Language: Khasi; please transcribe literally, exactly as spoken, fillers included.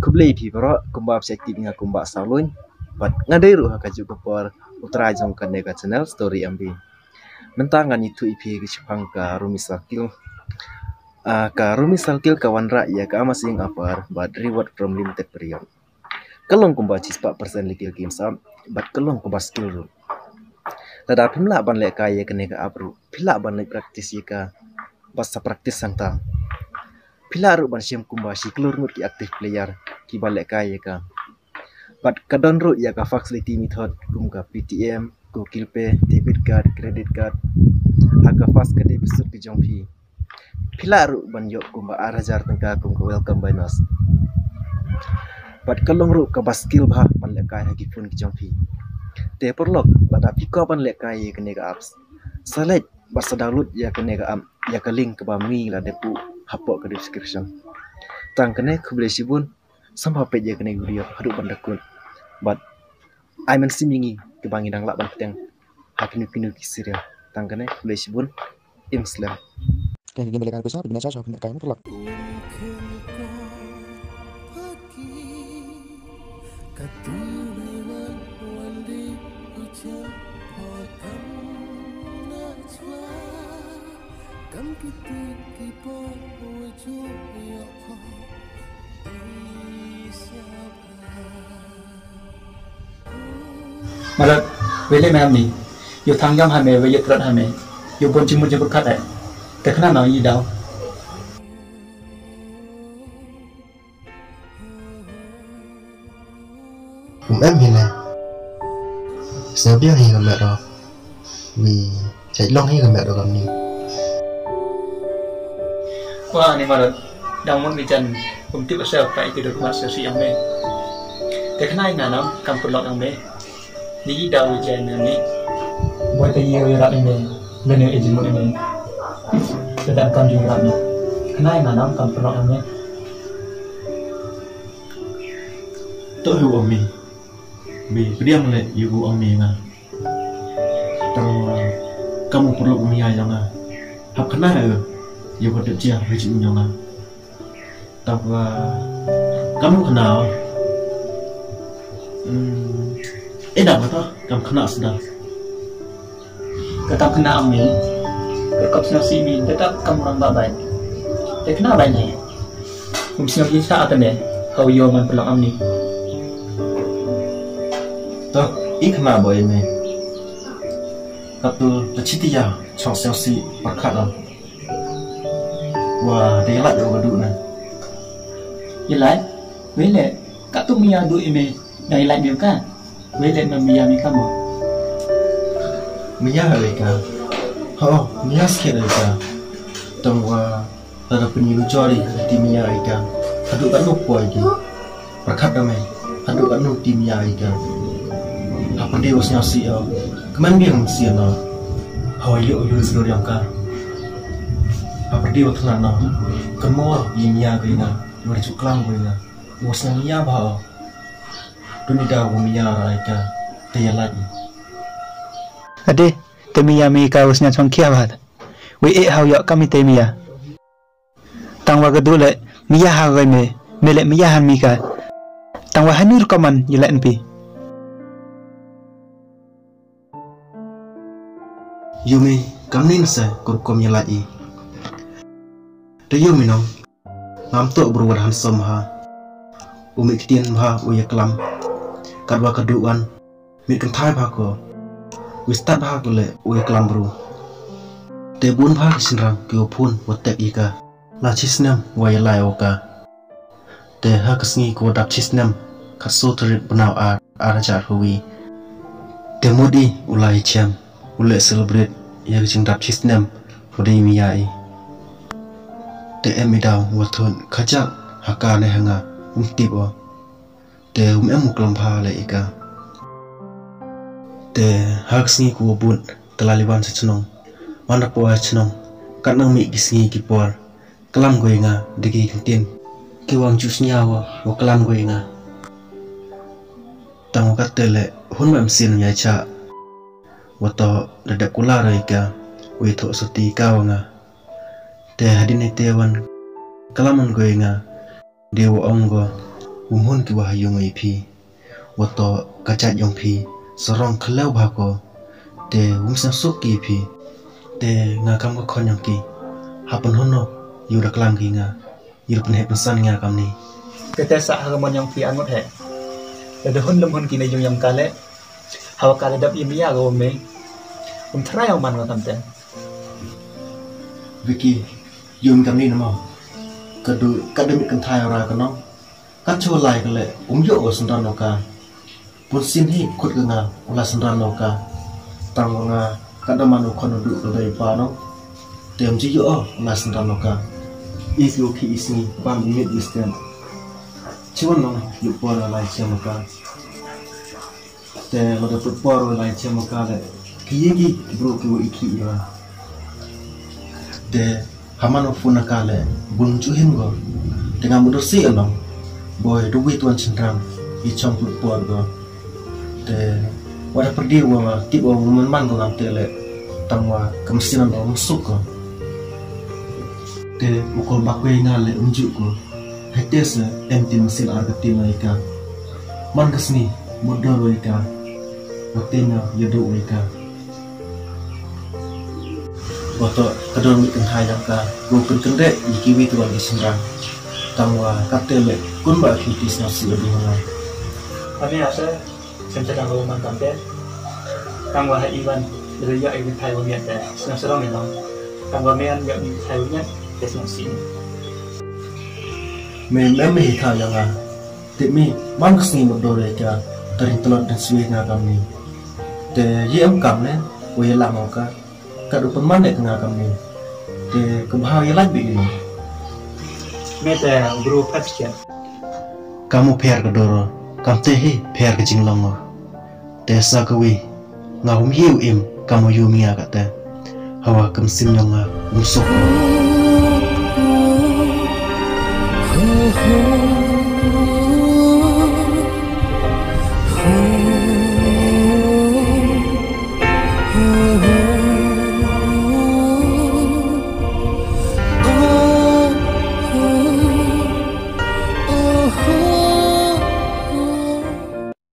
Khublei phi baroh, kumba phi shait tip nga kum Bah Sawlun. Bad nga dei ruh ha kajuh ka por u trai jong kane ka channel Story M B. Mynta ngan ïathuh ïa phi shaphang ka Rumi Circle. Ah, ka Rumi Circle ka wanrah ïa ka Amassing Offer bad Reward from Limited Period. Ka long kumba shispah percent legal games app bad ka long kumba skill ruh. Lada phim lah ban lehkai ïa kane ka app ruh, phi lah ban leit practice ïa ka bad sa practice hangta. Phi lah ruh ban shem kumba shi klur ngut ki active player kiba lehkai ïa ka. Bad ka don ruh ïa ka facility method kum ka Paytm, Google Pay, debit card, credit card. Ha ka FAST ka debit suit ka jong phi. Phi lah ruh ban ïoh kumba ar hajar tyngka kum ka welcome bonus. Bad ka long ruh kaba skill bha ban lehkai ha ki phone ki jong phi. Te paralok, lada phi kwah ban lehkai ïa kane ka apps, sa leit bad sa download ïa kane ka app ïa ka link kaba mynta la dep buh hapoh ka description. Tang kane, khublei shibun. Sngewbha peit ïa kane ka video haduh ban da kut. Bad ai mynsiem ïa ngi kiba ngi dang lah ban pynbteng ha kino kino ki serial. Tang kane, khublei shibun. Im slem. Kane ka game ba lehkai pisa, ba bina cha cha, bina kai mo paralok. Malat, wei leh me amni. Ïoh thang ïam ha me, wei ïoh trot ha me. Ïoh bun jingmut jingpyrkhat eh. Te khnang nang ïa daw. Um em hi ne. Sngewbiang hi ka met ro. Wi, jait long hi ka met ro kamni. Wa ni Malat, dang mut ni jan, um tip asal ka iti dok mat sel si yang me. Te khnai nga nam, kam pulok yang me. Ni daw jan ni. Boy te ïa ïa rat ni me. Lene ejin mut ni me. Te dang kam jing rat ni. Khnai nga nam, kam pulok yang me. To hu ong mi. Bi pdiang le yu ong mi nga. Tang kam u puluk mi ya nga. Hap kena yu ko dep jia ri jing nga. Tang kam u kena. Hmm. Eh dah kata kam kena sedar. Kata kena mi. Kekap snosi mi tetap kam orang babai. Te kena bai ni. Um sngap ïa sha ata ne, hau ïoh man pynlong amni. To, i khana boi me. Katu ta chiti ya, chok sel si, perkat lam. Wa, de lat yo gadu na. Ïa lai, wei le, katu mia du i me, dang ïa lai me ka. Wei le me mia mi ka mo. Mia le ka. Ho, mia skit le ka. Tong wa, Lada pynïoh jor ïa ka ti mia ïa ka. Haduh katno poi ki. Pyrkhat da me. Haduh katno ti mia ïa ka. Ha pyrdi u sngewsih ïa. Kmen biang sien no. Hawai ïoh ïoh sdor ïa ka. Ha pyrdi u thngan no. Kynmaw ïa mia ïa ka ïa nga. Ïa ka ju klam ïa nga. U sngewsih ïa ba. Tuni da u mia ïa ka. Te ïa lait. Ade, te mia mi ka u sngewsih ïa ba. Wei eh hau ïa ka mi te mia. Tang wa ka du le mia ha gai me, me le mia han mi ka. Tang wa hanur ka man ïa le npi. Yumi, kam nin se kur kom ïa le i. Te yumi nong, ngam to bru wat han som ha. U mi ktien ha u ïa klam. Kat wa ka du wan. Mit kynthai bha ko. Wi stad bha ko le u ïa klam bru. Te bun bha ki shynrang ki wa phun wa tek ïa ka. La chi snem wa ïa lai wa ka. Te ha ka sngi ko dap chi snem. Khat so tarik bnai ar, ar hajar hwi. Te mut i u lai chem. U le celebrate ïa ka jingdap chi snem. Wa dei mi ïa i. Te em i daw wa thun kajak ha ka ne ha nga. Um tip o. Te um em u klam bha le ïa ka. Te ha ka sngi ku wa bud te la liwan sa chnong. Wan da poi ha chnong. Kat nang mih ki sngi ki por. Klam ko ïa nga da ki ktien. Ki wang ju sñiaw wa klam ko ïa nga. Tang wa kat te le hun ma em sien ïa cha. Wa to da dep kula ro ïa ka. Wa ïa tho soti ka wa nga. Te hadien ite wan. Klam ko ïa nga. Dei wa ong ko, Wym hun ki wa ha yung ïa phi. Wa toh ka jait yong phi sarong khlew bha ko. Te wym sngewsuk ki ïa phi. Te nga kam ka khon yong ki. Ha pynhun no ïa u da klam ki nga. Ïa u pynheh pynsan nga kamni. Te te sa ha ka mon yong phi an mut he. Te da hun lem hun ki ne yung yong ka le. Hawa ka le dap ïa mia ka wa me. Um trai ong man nga kam te. Vicky, yung kamni na mo. Ka du ka demi kan thai ra ka nong. Ka chu lai ka le um yo o sendran no ka. Pun sin hi khut ka nga u la sendran no ka. Tang wa nga ka da man u khon u du ka dei pa no. Te um ji yo o u la sendran no ka. Is yo ki is ni pam mit wisten. Chiwan no yu por la lai chem ka. Te lo da put por la lai chem ka le. Ki ye ki bro ki wo iki ira. Te haman u phone ka le bun chu hin go. Te ngam dur si along. Boy du wi tuan chin ram. I chong put por go. Te wa da perdi wa tip wa man man go ngam te le. Tang wa kam sin no masuk go. Te u ko bak we nga le um ju ko. Hai te se em ti masin ar ka ti na ika. Man ka sni mudor we ika. Wa te na ya do we ika. Wa to ka don mi kan hai yang ka. Go kan kan de yi ki wi tu wa ki sendang. Tang wa ka te le kun ba ki ti sna si le du na. Kami asa. Sngewsih dang ba man kam te. Tang wa ha iwan. Dei ïa i thai wa miat te sngewsih dang i long. Tang wa mian ïa i thai wa miat te sngewsih. Me mem me hi tha ïa nga. Tip mi man ka sngi mut dor ïa ka. Taring tlot dan swi nga kam ni. Te ïa em kam ne wa ïa lang ka. Ka du pynman ne ka nga kam ni. Te ka bha ïa lait bi ino. Me te bru phat sian. Kam u pher ka doro, kam te hi pher ka jinglong ngo. Te sa ka wi, nga hum hiu im kam u yum ïa ka te. Hawa kam sim nyong nga um sok.